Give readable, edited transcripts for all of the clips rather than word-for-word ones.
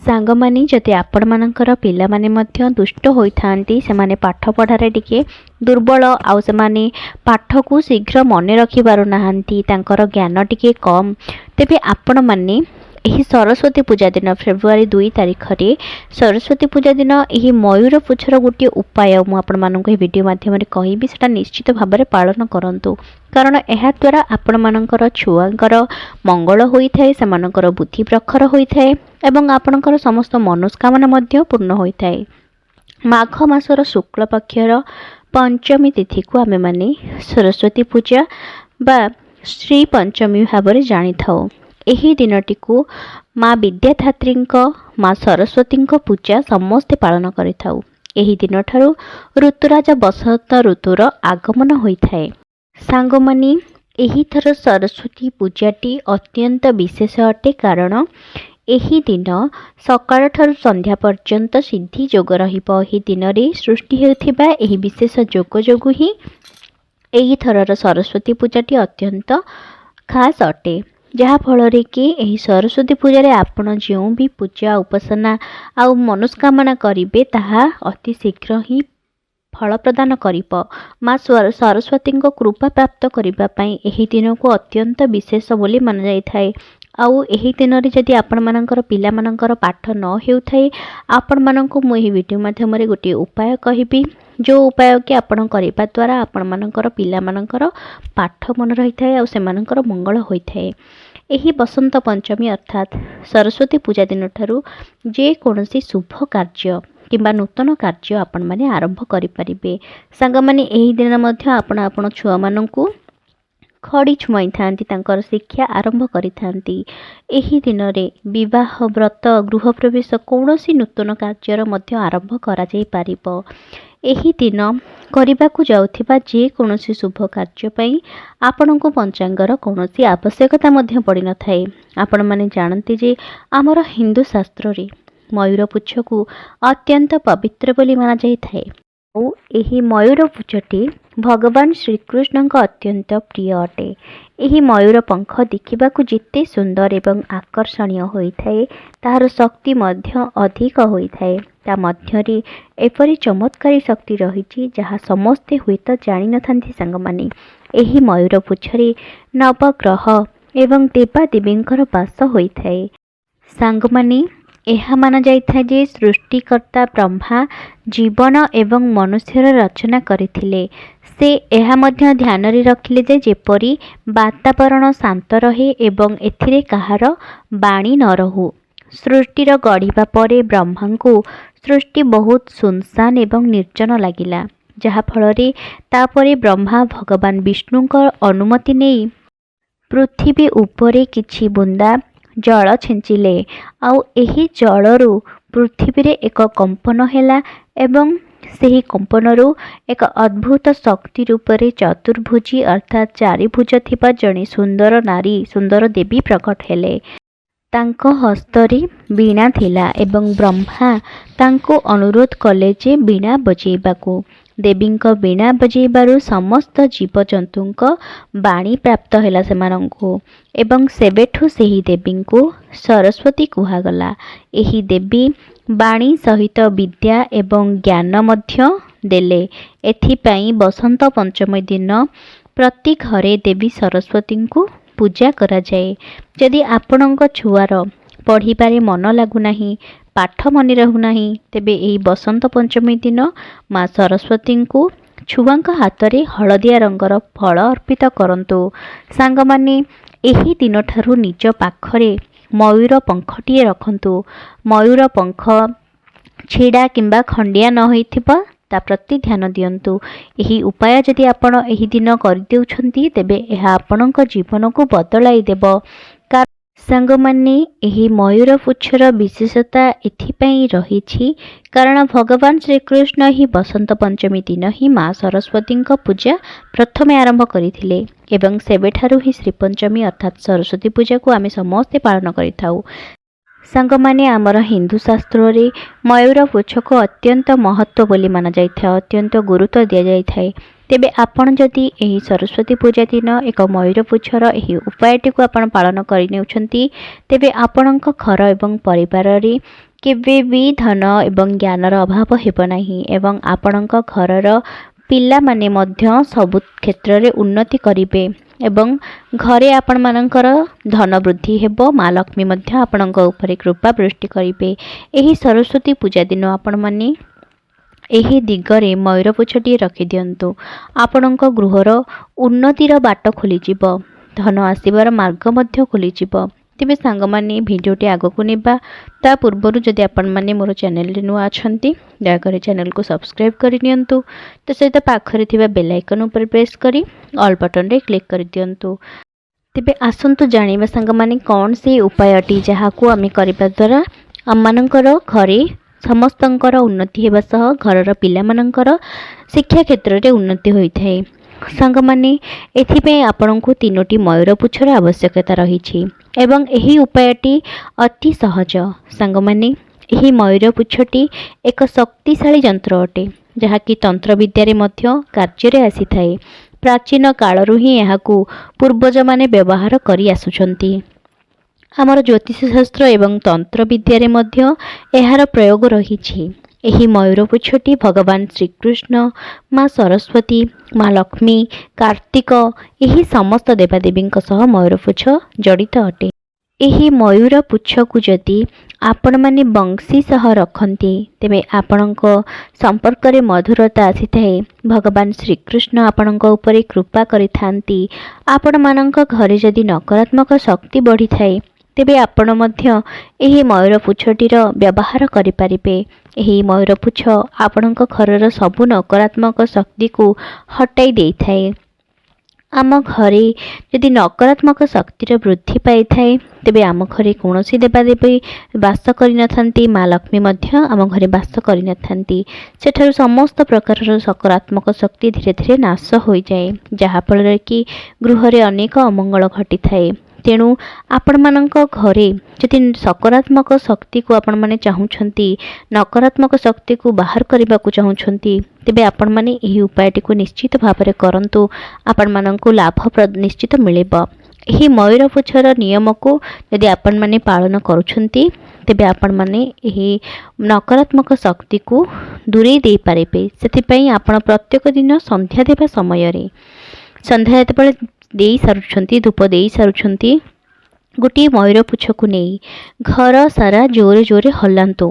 ସାଙ୍ଗମାନେ, ଯଦି ଆପଣମାନଙ୍କର ପିଲାମାନେ ମଧ୍ୟ ଦୁଷ୍ଟ ହୋଇଥାନ୍ତି, ସେମାନେ ପାଠ ପଢ଼ାରେ ଟିକେ ଦୁର୍ବଳ ଆଉ ସେମାନେ ପାଠକୁ ଶୀଘ୍ର ମନେ ରଖିପାରୁନାହାନ୍ତି, ତାଙ୍କର ଜ୍ଞାନ ଟିକେ କମ୍, ତେବେ ଆପଣମାନେ ଏହି ସରସ୍ୱତୀ ପୂଜା ଦିନ, ଫେବୃଆରୀ 2 ତାରିଖରେ ସରସ୍ୱତୀ ପୂଜା ଦିନ ଏହି ମୟୂର ପୁଚ୍ଛର ଗୋଟିଏ ଉପାୟ ମୁଁ ଆପଣମାନଙ୍କୁ ଏହି ଭିଡ଼ିଓ ମାଧ୍ୟମରେ କହିବି। ସେଟା ନିଶ୍ଚିତ ଭାବରେ ପାଳନ କରନ୍ତୁ, କାରଣ ଏହାଦ୍ୱାରା ଆପଣମାନଙ୍କର ଛୁଆଙ୍କର ମଙ୍ଗଳ ହୋଇଥାଏ, ସେମାନଙ୍କର ବୁଦ୍ଧି ପ୍ରଖର ହୋଇଥାଏ ଏବଂ ଆପଣଙ୍କର ସମସ୍ତ ମନସ୍କାମନା ମଧ୍ୟ ପୂର୍ଣ୍ଣ ହୋଇଥାଏ। ମାଘ ମାସର ଶୁକ୍ଳ ପକ୍ଷର ପଞ୍ଚମୀ ତିଥିକୁ ଆମେମାନେ ସରସ୍ୱତୀ ପୂଜା ବା ଶ୍ରୀ ପଞ୍ଚମୀ ଭାବରେ ଜାଣିଥାଉ। ଏହି ଦିନଟିକୁ ମା ବିଦ୍ୟାଧାତ୍ରୀଙ୍କ, ମା ସରସ୍ୱତୀଙ୍କ ପୂଜା ସମସ୍ତେ ପାଳନ କରିଥାଉ। ଏହି ଦିନଠାରୁ ଋତୁରାଜ ବସନ୍ତ ଋତୁର ଆଗମନ ହୋଇଥାଏ। ସାଙ୍ଗମାନେ, ଏହିଥର ସରସ୍ୱତୀ ପୂଜାଟି ଅତ୍ୟନ୍ତ ବିଶେଷ ଅଟେ, କାରଣ ଏହି ଦିନ ସକାଳଠାରୁ ସନ୍ଧ୍ୟା ପର୍ଯ୍ୟନ୍ତ ସିଦ୍ଧି ଯୋଗ ରହିବ। ଏହି ଦିନରେ ସୃଷ୍ଟି ହେଉଥିବା ଏହି ବିଶେଷ ଯୋଗ ଯୋଗୁଁ ହିଁ ଏହିଥରର ସରସ୍ୱତୀ ପୂଜାଟି ଅତ୍ୟନ୍ତ ଖାସ୍ ଅଟେ, ଯାହାଫଳରେ କି ଏହି ସରସ୍ୱତୀ ପୂଜାରେ ଆପଣ ଯେଉଁ ବି ପୂଜା, ଉପାସନା ଆଉ ମନସ୍କାମନା କରିବେ, ତାହା ଅତି ଶୀଘ୍ର ହିଁ ଫଳ ପ୍ରଦାନ କରିବ। ମା ସରସ୍ୱତୀଙ୍କ କୃପା ପ୍ରାପ୍ତ କରିବା ପାଇଁ ଏହି ଦିନକୁ ଅତ୍ୟନ୍ତ ବିଶେଷ ବୋଲି ମନାଯାଇଥାଏ। ଆଉ ଏହି ଦିନରେ ଯଦି ଆପଣମାନଙ୍କର ପିଲାମାନଙ୍କର ପାଠ ନ ହେଉଥାଏ, ଆପଣମାନଙ୍କୁ ମୁଁ ଏହି ଭିଡ଼ିଓ ମାଧ୍ୟମରେ ଗୋଟିଏ ଉପାୟ କହିବି, ଯେଉଁ ଉପାୟ କି ଆପଣ କରିବା ଦ୍ୱାରା ଆପଣମାନଙ୍କର ପିଲାମାନଙ୍କର ପାଠ ମନେ ରହିଥାଏ ଆଉ ସେମାନଙ୍କର ମଙ୍ଗଳ ହୋଇଥାଏ। ଏହି ବସନ୍ତ ପଞ୍ଚମୀ ଅର୍ଥାତ୍ ସରସ୍ୱତୀ ପୂଜା ଦିନଠାରୁ ଯେକୌଣସି ଶୁଭ କାର୍ଯ୍ୟ କିମ୍ବା ନୂତନ କାର୍ଯ୍ୟ ଆପଣମାନେ ଆରମ୍ଭ କରିପାରିବେ। ସାଙ୍ଗମାନେ, ଏହି ଦିନ ମଧ୍ୟ ଆପଣ ଆପଣ ଛୁଆମାନଙ୍କୁ ଖଡ଼ି ଛୁଆଇଥାନ୍ତି, ତାଙ୍କର ଶିକ୍ଷା ଆରମ୍ଭ କରିଥାନ୍ତି। ଏହି ଦିନରେ ବିବାହ, ବ୍ରତ, ଗୃହପ୍ରବେଶ, କୌଣସି ନୂତନ କାର୍ଯ୍ୟର ମଧ୍ୟ ଆରମ୍ଭ କରାଯାଇପାରିବ। ଏହି ଦିନ କରିବାକୁ ଯାଉଥିବା ଯେକୌଣସି ଶୁଭ କାର୍ଯ୍ୟ ପାଇଁ ଆପଣଙ୍କୁ ପଞ୍ଚାଙ୍ଗର କୌଣସି ଆବଶ୍ୟକତା ମଧ୍ୟ ପଡ଼ିନଥାଏ। ଆପଣମାନେ ଜାଣନ୍ତି ଯେ ଆମର ହିନ୍ଦୁ ଶାସ୍ତ୍ରରେ ମୟୂର ପୁଚ୍ଛକୁ ଅତ୍ୟନ୍ତ ପବିତ୍ର ବୋଲି ମନାଯାଇଥାଏ। ଆଉ ଏହି ମୟୂର ପୁଚ୍ଛଟି ଭଗବାନ ଶ୍ରୀକୃଷ୍ଣଙ୍କ ଅତ୍ୟନ୍ତ ପ୍ରିୟ ଅଟେ। ଏହି ମୟୂର ପଙ୍ଖ ଦେଖିବାକୁ ଯେତେ ସୁନ୍ଦର ଏବଂ ଆକର୍ଷଣୀୟ ହୋଇଥାଏ, ତାହାର ଶକ୍ତି ମଧ୍ୟ ଅଧିକ ହୋଇଥାଏ। ତା ମଧ୍ୟରେ ଏପରି ଚମତ୍କାରୀ ଶକ୍ତି ରହିଛି, ଯାହା ସମସ୍ତେ ହୁଏତ ଜାଣିନଥାନ୍ତି। ସାଙ୍ଗମାନେ, ଏହି ମୟୂର ପୁଚ୍ଛରେ ନବଗ୍ରହ ଏବଂ ଦେବାଦେବୀଙ୍କର ବାସ ହୋଇଥାଏ। ସାଙ୍ଗମାନେ, ଏହା ମାନାଯାଇଥାଏ ଯେ ସୃଷ୍ଟିକର୍ତ୍ତା ବ୍ରହ୍ମା ଜୀବନ ଏବଂ ମନୁଷ୍ୟର ରଚନା କରିଥିଲେ। ସେ ଏହା ମଧ୍ୟ ଧ୍ୟାନରେ ରଖିଲେ ଯେ ଯେପରି ବାତାବରଣ ଶାନ୍ତ ରହେ ଏବଂ ଏଥିରେ କାହାର ବାଣୀ ନ ରହୁ। ସୃଷ୍ଟିର ଗଢ଼ିବା ପରେ ବ୍ରହ୍ମାଙ୍କୁ ସୃଷ୍ଟି ବହୁତ ଶୂନଶାନ ଏବଂ ନିର୍ଜନ ଲାଗିଲା, ଯାହାଫଳରେ ତାପରେ ବ୍ରହ୍ମା ଭଗବାନ ବିଷ୍ଣୁଙ୍କ ଅନୁମତି ନେଇ ପୃଥିବୀ ଉପରେ କିଛି ବୁନ୍ଦା ଜଳ ଛିଞ୍ଚିଲେ। ଆଉ ଏହି ଜଳରୁ ପୃଥିବୀରେ ଏକ କମ୍ପନ ହେଲା ଏବଂ ସେହି କମ୍ପନରୁ ଏକ ଅଦ୍ଭୁତ ଶକ୍ତି ରୂପରେ ଚତୁର୍ଭୁଜୀ ଅର୍ଥାତ୍ ଚାରିଭୁଜ ଥିବା ଜଣେ ସୁନ୍ଦର ନାରୀ, ସୁନ୍ଦର ଦେବୀ ପ୍ରକଟ ହେଲେ। ତାଙ୍କ ହସ୍ତରେ ବୀଣା ଥିଲା ଏବଂ ବ୍ରହ୍ମା ତାଙ୍କୁ ଅନୁରୋଧ କଲେ ଯେ ବୀଣା ବଜେଇବାକୁ। ଦେବୀଙ୍କ ବୀଣା ବଜେଇବାରୁ ସମସ୍ତ ଜୀବଜନ୍ତୁଙ୍କ ବାଣୀ ପ୍ରାପ୍ତ ହେଲା ସେମାନଙ୍କୁ ଏବଂ ସେବେଠୁ ସେହି ଦେବୀଙ୍କୁ ସରସ୍ୱତୀ କୁହାଗଲା। ଏହି ଦେବୀ ବାଣୀ ସହିତ ବିଦ୍ୟା ଏବଂ ଜ୍ଞାନ ମଧ୍ୟ ଦେଲେ। ଏଥିପାଇଁ ବସନ୍ତ ପଞ୍ଚମୀ ଦିନ ପ୍ରତି ଘରେ ଦେବୀ ସରସ୍ୱତୀଙ୍କୁ ପୂଜା କରାଯାଏ। ଯଦି ଆପଣଙ୍କ ଛୁଆର ପଢ଼ିବାରେ ମନ ଲାଗୁନାହିଁ, ପାଠ ମନେ ରହୁନାହିଁ, ତେବେ ଏହି ବସନ୍ତ ପଞ୍ଚମୀ ଦିନ ମା ସରସ୍ୱତୀଙ୍କୁ ଛୁଆଙ୍କ ହାତରେ ହଳଦିଆ ରଙ୍ଗର ଫଳ ଅର୍ପିତ କରନ୍ତୁ। ସାଙ୍ଗମାନେ, ଏହି ଦିନଠାରୁ ନିଜ ପାଖରେ ମୟୂର ପଙ୍ଖଟିଏ ରଖନ୍ତୁ। ମୟୂର ପଙ୍ଖ ଛିଡ଼ା କିମ୍ବା ଖଣ୍ଡିଆ ନ ହୋଇଥିବ, ତା ପ୍ରତି ଧ୍ୟାନ ଦିଅନ୍ତୁ। ଏହି ଉପାୟ ଯଦି ଆପଣ ଏହି ଦିନ କରିଦେଉଛନ୍ତି, ତେବେ ଏହା ଆପଣଙ୍କ ଜୀବନକୁ ବଦଳାଇ ଦେବ। ସାଙ୍ଗମାନେ, ଏହି ମୟୂର ପୁଚ୍ଛର ବିଶେଷତା ଏଥିପାଇଁ ରହିଛି, କାରଣ ଭଗବାନ ଶ୍ରୀକୃଷ୍ଣ ଏହି ବସନ୍ତ ପଞ୍ଚମୀ ଦିନ ହିଁ ମା ସରସ୍ୱତୀଙ୍କ ପୂଜା ପ୍ରଥମେ ଆରମ୍ଭ କରିଥିଲେ ଏବଂ ସେବେଠାରୁ ହିଁ ଶ୍ରୀପଞ୍ଚମୀ ଅର୍ଥାତ୍ ସରସ୍ୱତୀ ପୂଜାକୁ ଆମେ ସମସ୍ତେ ପାଳନ କରିଥାଉ। ସାଙ୍ଗମାନେ, ଆମର ହିନ୍ଦୁ ଶାସ୍ତ୍ରରେ ମୟୂର ପୁଚ୍ଛକୁ ଅତ୍ୟନ୍ତ ମହତ୍ତ୍ୱ ବୋଲି ମାନାଯାଇଥାଏ, ଅତ୍ୟନ୍ତ ଗୁରୁତ୍ୱ ଦିଆଯାଇଥାଏ। ତେବେ ଆପଣ ଯଦି ଏହି ସରସ୍ୱତୀ ପୂଜା ଦିନ ଏକ ମୟୂର ପୁଚ୍ଛର ଏହି ଉପାୟଟିକୁ ଆପଣ ପାଳନ କରିନେଉଛନ୍ତି, ତେବେ ଆପଣଙ୍କ ଘର ଏବଂ ପରିବାରରେ କେବେ ବି ଧନ ଏବଂ ଜ୍ଞାନର ଅଭାବ ହେବ ନାହିଁ ଏବଂ ଆପଣଙ୍କ ଘରର ପିଲାମାନେ ମଧ୍ୟ ସବୁ କ୍ଷେତ୍ରରେ ଉନ୍ନତି କରିବେ ଏବଂ ଘରେ ଆପଣମାନଙ୍କର ଧନ ବୃଦ୍ଧି ହେବ। ମା ଲକ୍ଷ୍ମୀ ମଧ୍ୟ ଆପଣଙ୍କ ଉପରେ କୃପା ବୃଷ୍ଟି କରିବେ। ଏହି ସରସ୍ୱତୀ ପୂଜା ଦିନ ଆପଣମାନେ ଏହି ଦିଗରେ ମୟୂର ପୁଚ୍ଛଟିଏ ରଖିଦିଅନ୍ତୁ, ଆପଣଙ୍କ ଗୃହର ଉନ୍ନତିର ବାଟ ଖୋଲିଯିବ, ଧନ ଆସିବାର ମାର୍ଗ ମଧ୍ୟ ଖୋଲିଯିବ। ତେବେ ସାଙ୍ଗମାନେ, ଭିଡ଼ିଓଟି ଆଗକୁ ନେବା ତା ପୂର୍ବରୁ ଯଦି ଆପଣମାନେ ମୋର ଚ୍ୟାନେଲରେ ନୂଆ ଅଛନ୍ତି, ଦୟାକରି ଚ୍ୟାନେଲକୁ ସବସ୍କ୍ରାଇବ୍ କରିନିଅନ୍ତୁ, ତା ସହିତ ପାଖରେ ଥିବା ବେଲ୍ ଆଇକନ୍ ଉପରେ ପ୍ରେସ୍ କରି ଅଲ୍ ବଟନ୍ରେ କ୍ଲିକ୍ କରିଦିଅନ୍ତୁ। ତେବେ ଆସନ୍ତୁ ଜାଣିବା ସାଙ୍ଗମାନେ, କ'ଣ ସେଇ ଉପାୟଟି ଯାହାକୁ ଆମେ କରିବା ଦ୍ୱାରା ଆମମାନଙ୍କର ଘରେ ସମସ୍ତଙ୍କର ଉନ୍ନତି ହେବା ସହ ଘରର ପିଲାମାନଙ୍କର ଶିକ୍ଷା କ୍ଷେତ୍ରରେ ଉନ୍ନତି ହୋଇଥାଏ। ସାଙ୍ଗମାନେ, ଏଥିପାଇଁ ଆପଣଙ୍କୁ 3ଟି ମୟୂର ପୁଚ୍ଛର ଆବଶ୍ୟକତା ରହିଛି ଏବଂ ଏହି ଉପାୟଟି ଅତି ସହଜ। ସାଙ୍ଗମାନେ, ଏହି ମୟୂର ପୁଚ୍ଛଟି ଏକ ଶକ୍ତିଶାଳୀ ଯନ୍ତ୍ର ଅଟେ, ଯାହାକି ତନ୍ତ୍ର ବିଦ୍ୟାରେ ମଧ୍ୟ କାର୍ଯ୍ୟରେ ଆସିଥାଏ। ପ୍ରାଚୀନ କାଳରୁ ହିଁ ଏହାକୁ ପୂର୍ବଜମାନେ ବ୍ୟବହାର କରି ଆସୁଛନ୍ତି। ଆମର ଜ୍ୟୋତିଷ ଶାସ୍ତ୍ର ଏବଂ ତନ୍ତ୍ର ବିଦ୍ୟାରେ ମଧ୍ୟ ଏହାର ପ୍ରୟୋଗ ରହିଛି। ଏହି ମୟୂର ପୁଚ୍ଛଟି ଭଗବାନ ଶ୍ରୀକୃଷ୍ଣ, ମା ସରସ୍ୱତୀ, ମା ଲକ୍ଷ୍ମୀ, କାର୍ତ୍ତିକ, ଏହି ସମସ୍ତ ଦେବାଦେବୀଙ୍କ ସହ ମୟୂର ପୁଚ୍ଛ ଜଡ଼ିତ ଅଟେ। ଏହି ମୟୂର ପୁଚ୍ଛକୁ ଯଦି ଆପଣମାନେ ବଂଶୀ ସହ ରଖନ୍ତି, ତେବେ ଆପଣଙ୍କ ସମ୍ପର୍କରେ ମଧୁରତା ଆସିଥାଏ। ଭଗବାନ ଶ୍ରୀକୃଷ୍ଣ ଆପଣଙ୍କ ଉପରେ କୃପା କରିଥାନ୍ତି। ଆପଣମାନଙ୍କ ଘରେ ଯଦି ନକାରାତ୍ମକ ଶକ୍ତି ବଢ଼ିଥାଏ, ତେବେ ଆପଣ ମଧ୍ୟ ଏହି ମୟୂର ପୁଚ୍ଛଟିର ବ୍ୟବହାର କରିପାରିବେ। ଏହି ମୟୂର ପୁଚ୍ଛ ଆପଣଙ୍କ ଘରର ସବୁ ନକାରାତ୍ମକ ଶକ୍ତିକୁ ହଟାଇ ଦେଇଥାଏ। ଆମ ଘରେ ଯଦି ନକାରାତ୍ମକ ଶକ୍ତିର ବୃଦ୍ଧି ପାଇଥାଏ, ତେବେ ଆମ ଘରେ କୌଣସି ଦେବାଦେବୀ ବାସ କରିନଥାନ୍ତି, ମା ଲକ୍ଷ୍ମୀ ମଧ୍ୟ ଆମ ଘରେ ବାସ କରିନଥାନ୍ତି। ସେଠାରୁ ସମସ୍ତ ପ୍ରକାରର ସକାରାତ୍ମକ ଶକ୍ତି ଧୀରେ ଧୀରେ ନାଶ ହୋଇଯାଏ, ଯାହାଫଳରେ କି ଗୃହରେ ଅନେକ ଅମଙ୍ଗଳ ଘଟିଥାଏ। ତେଣୁ ଆପଣମାନଙ୍କ ଘରେ ଯଦି ସକାରାତ୍ମକ ଶକ୍ତିକୁ ଆପଣମାନେ ଚାହୁଁଛନ୍ତି, ନକାରାତ୍ମକ ଶକ୍ତିକୁ ବାହାର କରିବାକୁ ଚାହୁଁଛନ୍ତି, ତେବେ ଆପଣମାନେ ଏହି ଉପାୟଟିକୁ ନିଶ୍ଚିତ ଭାବରେ କରନ୍ତୁ, ଆପଣମାନଙ୍କୁ ଲାଭ ନିଶ୍ଚିତ ମିଳିବ। ଏହି ମୟୂର ପୁଚ୍ଛର ନିୟମକୁ ଯଦି ଆପଣମାନେ ପାଳନ କରୁଛନ୍ତି, ତେବେ ଆପଣମାନେ ଏହି ନକାରାତ୍ମକ ଶକ୍ତିକୁ ଦୂରେଇ ଦେଇପାରିବେ। ସେଥିପାଇଁ ଆପଣ ପ୍ରତ୍ୟେକ ଦିନ ସନ୍ଧ୍ୟା ଦେବା ସମୟରେ, ସନ୍ଧ୍ୟା ଯେତେବେଳେ ଦେଇ ସାରୁଛନ୍ତି, ଧୂପ ଦେଇ ସାରୁଛନ୍ତି, ଗୋଟିଏ ମୟୂର ପୁଚ୍ଛକୁ ନେଇ ଘର ସାରା ଜୋରେ ଜୋରେ ହଲାନ୍ତୁ,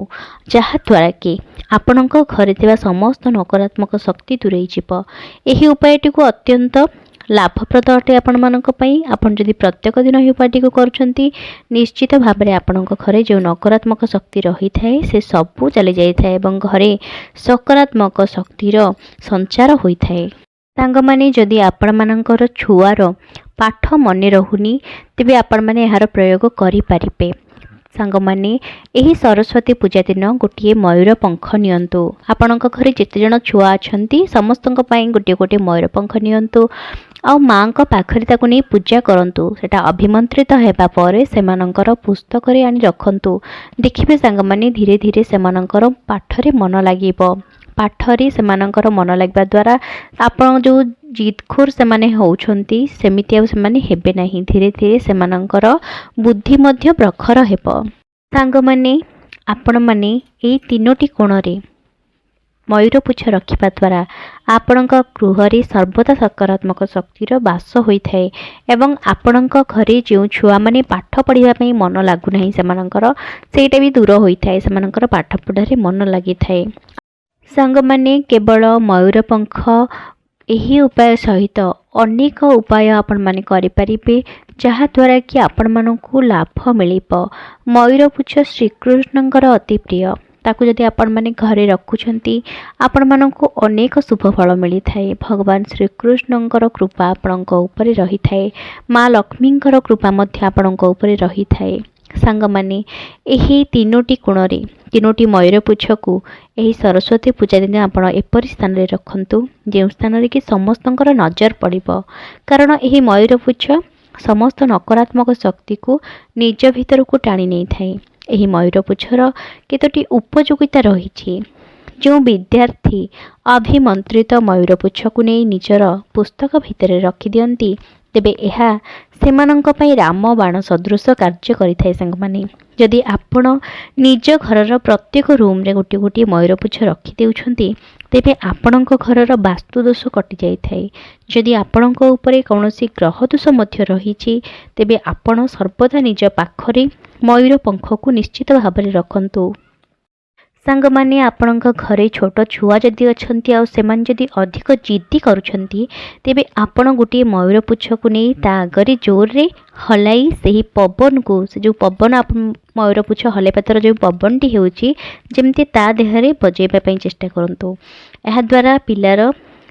ଯାହାଦ୍ୱାରା କି ଆପଣଙ୍କ ଘରେ ଥିବା ସମସ୍ତ ନକାରାତ୍ମକ ଶକ୍ତି ଦୂରେଇ ଯିବ। ଏହି ଉପାୟଟିକୁ ଅତ୍ୟନ୍ତ ଲାଭପ୍ରଦ ଅଟେ ଆପଣମାନଙ୍କ ପାଇଁ। ଆପଣ ଯଦି ପ୍ରତ୍ୟେକ ଦିନ ଏହି ଉପାୟଟିକୁ କରୁଛନ୍ତି, ନିଶ୍ଚିତ ଭାବରେ ଆପଣଙ୍କ ଘରେ ଯେଉଁ ନକାରାତ୍ମକ ଶକ୍ତି ରହିଥାଏ ସେ ସବୁ ଚାଲି ଯାଇଥାଏ ଏବଂ ଘରେ ସକାରାତ୍ମକ ଶକ୍ତିର ସଞ୍ଚାର ହୋଇଥାଏ। ସାଙ୍ଗମାନେ, ଯଦି ଆପଣମାନଙ୍କର ଛୁଆର ପାଠ ମନେ ରହୁନି, ତେବେ ଆପଣମାନେ ଏହାର ପ୍ରୟୋଗ କରିପାରିବେ। ସାଙ୍ଗମାନେ, ଏହି ସରସ୍ୱତୀ ପୂଜା ଦିନ ଗୋଟିଏ ମୟୂର ପଙ୍ଖ ନିଅନ୍ତୁ। ଆପଣଙ୍କ ଘରେ ଯେତେ ଜଣ ଛୁଆ ଅଛନ୍ତି, ସମସ୍ତଙ୍କ ପାଇଁ ଗୋଟିଏ ଗୋଟିଏ ମୟୂର ପଙ୍ଖ ନିଅନ୍ତୁ ଆଉ ମାଆଙ୍କ ପାଖରେ ତାକୁ ନେଇ ପୂଜା କରନ୍ତୁ। ସେଇଟା ଅଭିମନ୍ତ୍ରିତ ହେବା ପରେ ସେମାନଙ୍କର ପୁସ୍ତକରେ ଆଣି ରଖନ୍ତୁ। ଦେଖିବେ ସାଙ୍ଗମାନେ, ଧୀରେ ଧୀରେ ସେମାନଙ୍କର ପାଠରେ ମନ ଲାଗିବ। ପାଠରେ ସେମାନଙ୍କର ମନ ଲାଗିବା ଦ୍ୱାରା ଆପଣ ଯେଉଁ ଜିଦଖୋର ସେମାନେ ହେଉଛନ୍ତି, ସେମିତି ଆଉ ସେମାନେ ହେବେ ନାହିଁ। ଧୀରେ ଧୀରେ ସେମାନଙ୍କର ବୁଦ୍ଧି ମଧ୍ୟ ପ୍ରଖର ହେବ। ସାଙ୍ଗମାନେ, ଆପଣମାନେ ଏଇ 3ଟି କୋଣରେ ମୟୂର ପୁଚ୍ଛ ରଖିବା ଦ୍ୱାରା ଆପଣଙ୍କ ଗୃହରେ ସର୍ବଦା ସକାରାତ୍ମକ ଶକ୍ତିର ବାସ ହୋଇଥାଏ ଏବଂ ଆପଣଙ୍କ ଘରେ ଯେଉଁ ଛୁଆମାନେ ପାଠ ପଢ଼ିବା ପାଇଁ ମନ ଲାଗୁନାହିଁ ସେମାନଙ୍କର, ସେଇଟା ବି ଦୂର ହୋଇଥାଏ, ସେମାନଙ୍କର ପାଠ ପଢ଼ାରେ ମନ ଲାଗିଥାଏ। ସାଙ୍ଗମାନେ, କେବଳ ମୟୂର ପଙ୍ଖ ଏହି ଉପାୟ ସହିତ ଅନେକ ଉପାୟ ଆପଣମାନେ କରିପାରିବେ, ଯାହାଦ୍ୱାରା କି ଆପଣମାନଙ୍କୁ ଲାଭ ମିଳିବ। ମୟୂର ପୁଚ୍ଛ ଶ୍ରୀକୃଷ୍ଣଙ୍କର ଅତି ପ୍ରିୟ। ତାକୁ ଯଦି ଆପଣମାନେ ଘରେ ରଖୁଛନ୍ତି, ଆପଣମାନଙ୍କୁ ଅନେକ ଶୁଭ ଫଳ ମିଳିଥାଏ। ଭଗବାନ ଶ୍ରୀକୃଷ୍ଣଙ୍କର କୃପା ଆପଣଙ୍କ ଉପରେ ରହିଥାଏ, ମା ଲକ୍ଷ୍ମୀଙ୍କର କୃପା ମଧ୍ୟ ଆପଣଙ୍କ ଉପରେ ରହିଥାଏ। ସାଙ୍ଗମାନେ, ଏହି 3ଟି କୋଣରେ 3ଟି ମୟୂର ପୁଚ୍ଛକୁ ଏହି ସରସ୍ୱତୀ ପୂଜା ଦିନ ଆପଣ ଏପରି ସ୍ଥାନରେ ରଖନ୍ତୁ ଯେଉଁ ସ୍ଥାନରେ କି ସମସ୍ତଙ୍କର ନଜର ପଡ଼ିବ, କାରଣ ଏହି ମୟୂର ପୁଚ୍ଛ ସମସ୍ତ ନକାରାତ୍ମକ ଶକ୍ତିକୁ ନିଜ ଭିତରକୁ ଟାଣି ନେଇଥାଏ। ଏହି ମୟୂର ପୁଚ୍ଛର କେତୋଟି ଉପଯୋଗିତା ରହିଛି। ଯେଉଁ ବିଦ୍ୟାର୍ଥୀ ଅଭିମନ୍ତ୍ରିତ ମୟୂର ପୁଚ୍ଛକୁ ନେଇ ନିଜର ପୁସ୍ତକ ଭିତରେ ରଖିଦିଅନ୍ତି, ତେବେ ଏହା ସେମାନଙ୍କ ପାଇଁ ରାମବାଣ ସଦୃଶ କାର୍ଯ୍ୟ କରିଥାଏ। ସାଙ୍ଗମାନେ, ଯଦି ଆପଣ ନିଜ ଘରର ପ୍ରତ୍ୟେକ ରୁମ୍ରେ ଗୋଟିଏ ଗୋଟିଏ ମୟୂର ପୁଚ୍ଛ ରଖିଦେଉଛନ୍ତି, ତେବେ ଆପଣଙ୍କ ଘରର ବାସ୍ତୁଦୋଷ କଟିଯାଇଥାଏ। ଯଦି ଆପଣଙ୍କ ଉପରେ କୌଣସି ଗ୍ରହ ଦୋଷ ମଧ୍ୟ ରହିଛି, ତେବେ ଆପଣ ସର୍ବଦା ନିଜ ପାଖରେ ମୟୂର ପଙ୍ଖକୁ ନିଶ୍ଚିତ ଭାବରେ ରଖନ୍ତୁ। ସାଙ୍ଗମାନେ, ଆପଣଙ୍କ ଘରେ ଛୋଟ ଛୁଆ ଯଦି ଅଛନ୍ତି ଆଉ ସେମାନେ ଯଦି ଅଧିକ ଜିଦ୍ଦି କରୁଛନ୍ତି, ତେବେ ଆପଣ ଗୋଟିଏ ମୟୂର ପୁଚ୍ଛକୁ ନେଇ ତା ଆଗରେ ଜୋରରେ ହଲାଇ ସେହି ପବନକୁ, ସେ ଯେଉଁ ପବନ ମୟୂର ପୁଚ୍ଛ ହଲାଇବା ଦ୍ୱାରା ଯେଉଁ ପବନଟି ହେଉଛି, ଯେମିତି ତା ଦେହରେ ବଜାଇବା ପାଇଁ ଚେଷ୍ଟା କରନ୍ତୁ। ଏହାଦ୍ୱାରା ପିଲାର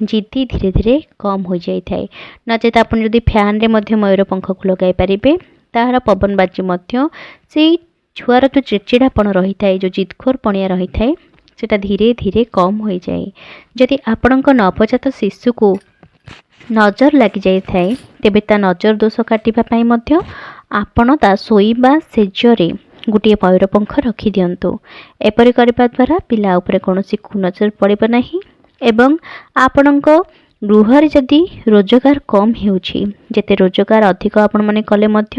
ଜିଦ୍ଦି ଧୀରେ ଧୀରେ କମ୍ ହୋଇଯାଇଥାଏ। ନଚେତ ଆପଣ ଯଦି ଫ୍ୟାନ୍ରେ ମଧ୍ୟ ମୟୂର ପଙ୍ଖକୁ ଲଗାଇ ପାରିବେ, ତାହାର ପବନ ବାଜି ମଧ୍ୟ ସେଇ ଛୁଆର ଯେଉଁ ଚିଡ଼ଚିଡ଼ାପଣ ରହିଥାଏ, ଯେଉଁ ଜିଦଖୋର ପଣିଆ ରହିଥାଏ, ସେଇଟା ଧୀରେ ଧୀରେ କମ୍ ହୋଇଯାଏ। ଯଦି ଆପଣଙ୍କ ନବଜାତ ଶିଶୁକୁ ନଜର ଲାଗିଯାଇଥାଏ, ତେବେ ତା ନଜର ଦୋଷ କାଟିବା ପାଇଁ ମଧ୍ୟ ଆପଣ ତା ଶୋଇବା ଶେଯରେ ଗୋଟିଏ ମୟୂର ପଙ୍ଖ ରଖିଦିଅନ୍ତୁ। ଏପରି କରିବା ଦ୍ୱାରା ପିଲା ଉପରେ କୌଣସି କୁନଜର ପଡ଼ିବ ନାହିଁ। ଏବଂ ଆପଣଙ୍କ ଗୃହରେ ଯଦି ରୋଜଗାର କମ୍ ହେଉଛି, ଯେତେ ରୋଜଗାର ଅଧିକ ଆପଣମାନେ କଲେ ମଧ୍ୟ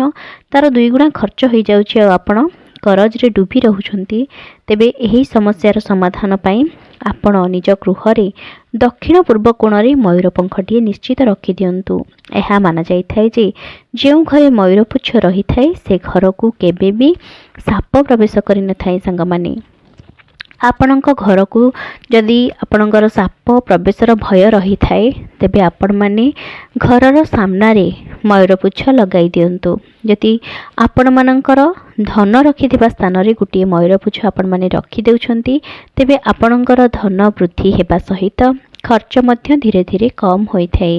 ତା'ର ଦୁଇଗୁଣା ଖର୍ଚ୍ଚ ହୋଇଯାଉଛି ଆଉ ଆପଣ କରଜରେ ଡୁବି ରହୁଛନ୍ତି, ତେବେ ଏହି ସମସ୍ୟାର ସମାଧାନ ପାଇଁ ଆପଣ ନିଜ ଗୃହରେ ଦକ୍ଷିଣ ପୂର୍ବ କୋଣରେ ମୟୂର ପଙ୍ଖଟିଏ ନିଶ୍ଚିତ ରଖିଦିଅନ୍ତୁ। ଏହା ମାନାଯାଇଥାଏ ଯେ ଯେଉଁ ଘରେ ମୟୂର ପୁଚ୍ଛ ରହିଥାଏ, ସେ ଘରକୁ କେବେ ବି ସାପ ପ୍ରବେଶ କରିନଥାଏ। ସାଙ୍ଗମାନେ, ଆପଣଙ୍କ ଘରକୁ ଯଦି ଆପଣଙ୍କର ସାପ ପ୍ରବେଶର ଭୟ ରହିଥାଏ, ତେବେ ଆପଣମାନେ ଘରର ସାମ୍ନାରେ ମୟୂର ପୁଚ୍ଛ ଲଗାଇ ଦିଅନ୍ତୁ। ଯଦି ଆପଣମାନଙ୍କର ଧନ ରଖିଥିବା ସ୍ଥାନରେ ଗୋଟିଏ ମୟୂର ପୁଚ୍ଛ ଆପଣମାନେ ରଖିଦେଉଛନ୍ତି, ତେବେ ଆପଣଙ୍କର ଧନ ବୃଦ୍ଧି ହେବା ସହିତ ଖର୍ଚ୍ଚ ମଧ୍ୟ ଧୀରେ ଧୀରେ କମ୍ ହୋଇଥାଏ।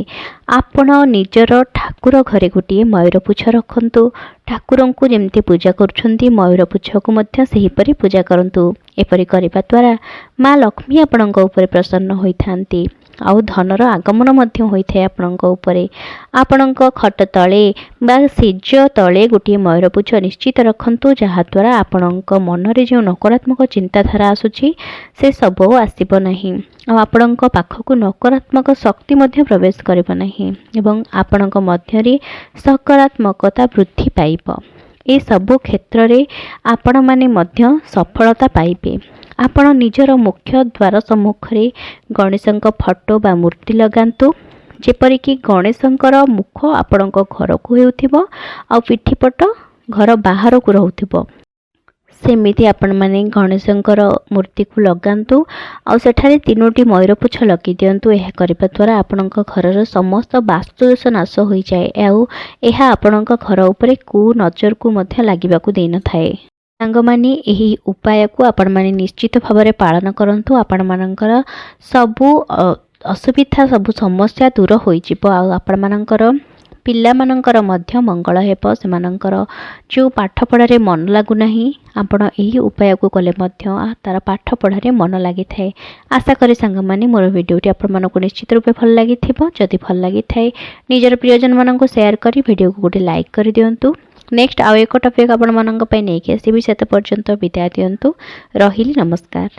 ଆପଣ ନିଜର ଠାକୁର ଘରେ ଗୋଟିଏ ମୟୂର ପୁଚ୍ଛ ରଖନ୍ତୁ। ଠାକୁରଙ୍କୁ ଯେମିତି ପୂଜା କରୁଛନ୍ତି, ମୟୂର ପୁଚ୍ଛକୁ ମଧ୍ୟ ସେହିପରି ପୂଜା କରନ୍ତୁ। ଏପରି କରିବା ଦ୍ୱାରା ମା ଲକ୍ଷ୍ମୀ ଆପଣଙ୍କ ଉପରେ ପ୍ରସନ୍ନ ହୋଇଥାନ୍ତି ଆଉ ଧନର ଆଗମନ ମଧ୍ୟ ହୋଇଥାଏ ଆପଣଙ୍କ ଉପରେ। ଆପଣଙ୍କ ଖଟ ତଳେ ବା ଶେଯ ତଳେ ଗୋଟିଏ ମୟୂର ପୁଚ୍ଛ ନିଶ୍ଚିତ ରଖନ୍ତୁ, ଯାହାଦ୍ୱାରା ଆପଣଙ୍କ ମନରେ ଯେଉଁ ନକାରାତ୍ମକ ଚିନ୍ତାଧାରା ଆସୁଛି, ସେ ସବୁ ଆଉ ଆସିବ ନାହିଁ ଆଉ ଆପଣଙ୍କ ପାଖକୁ ନକାରାତ୍ମକ ଶକ୍ତି ମଧ୍ୟ ପ୍ରବେଶ କରିବ ନାହିଁ ଏବଂ ଆପଣଙ୍କ ମଧ୍ୟରେ ସକାରାତ୍ମକତା ବୃଦ୍ଧି ପାଇବ। ଏସବୁ କ୍ଷେତ୍ରରେ ଆପଣମାନେ ମଧ୍ୟ ସଫଳତା ପାଇବେ। ଆପଣ ନିଜର ମୁଖ୍ୟ ଦ୍ୱାର ସମ୍ମୁଖରେ ଗଣେଶଙ୍କ ଫଟୋ ବା ମୂର୍ତ୍ତି ଲଗାନ୍ତୁ, ଯେପରିକି ଗଣେଶଙ୍କର ମୁଖ ଆପଣଙ୍କ ଘରକୁ ହେଉଥିବ ଆଉ ପିଠିପଟ ଘର ବାହାରକୁ ରହୁଥିବ। ସେମିତି ଆପଣମାନେ ଗଣେଶଙ୍କର ମୂର୍ତ୍ତିକୁ ଲଗାନ୍ତୁ ଆଉ ସେଠାରେ ତିନୋଟି ମୟୂରପୁଚ୍ଛ ଲଗାଇ ଦିଅନ୍ତୁ। ଏହା କରିବା ଦ୍ୱାରା ଆପଣଙ୍କ ଘରର ସମସ୍ତ ବାସ୍ତୁଦୋଷ ନାଶ ହୋଇଯାଏ ଆଉ ଏହା ଆପଣଙ୍କ ଘର ଉପରେ କୁ ନଜରକୁ ମଧ୍ୟ ଲାଗିବାକୁ ଦେଇନଥାଏ। ସାଙ୍ଗମାନେ, ଏହି ଉପାୟକୁ ଆପଣମାନେ ନିଶ୍ଚିତ ଭାବରେ ପାଳନ କରନ୍ତୁ। ଆପଣମାନଙ୍କର ସବୁ ଅସୁବିଧା, ସବୁ ସମସ୍ୟା ଦୂର ହୋଇଯିବ ଆଉ ଆପଣମାନଙ୍କର ପିଲାମାନଙ୍କର ମଧ୍ୟ ମଙ୍ଗଳ ହେବ। ସେମାନଙ୍କର ଯେଉଁ ପାଠପଢ଼ାରେ ମନ ଲାଗୁନାହିଁ, ଆପଣ ଏହି ଉପାୟକୁ କଲେ ମଧ୍ୟ ତା'ର ପାଠପଢ଼ାରେ ମନ ଲାଗିଥାଏ। ଆଶା କରେ ସାଙ୍ଗମାନେ, ମୋର ଭିଡ଼ିଓଟି ଆପଣମାନଙ୍କୁ ନିଶ୍ଚିତ ରୂପେ ଭଲ ଲାଗିଥିବ। ଯଦି ଭଲ ଲାଗିଥାଏ, ନିଜର ପ୍ରିୟଜନମାନଙ୍କୁ ସେୟାର କରି ଭିଡ଼ିଓକୁ ଗୋଟେ ଲାଇକ୍ କରିଦିଅନ୍ତୁ। ନେକ୍ସଟ ଆଉ ଏକ ଟପିକ୍ ଆପଣମାନଙ୍କ ପାଇଁ ନେଇକି ଆସିବି। ସେତେ ପର୍ଯ୍ୟନ୍ତ ବିଦାୟ ଦିଅନ୍ତୁ, ରହିଲି, ନମସ୍କାର।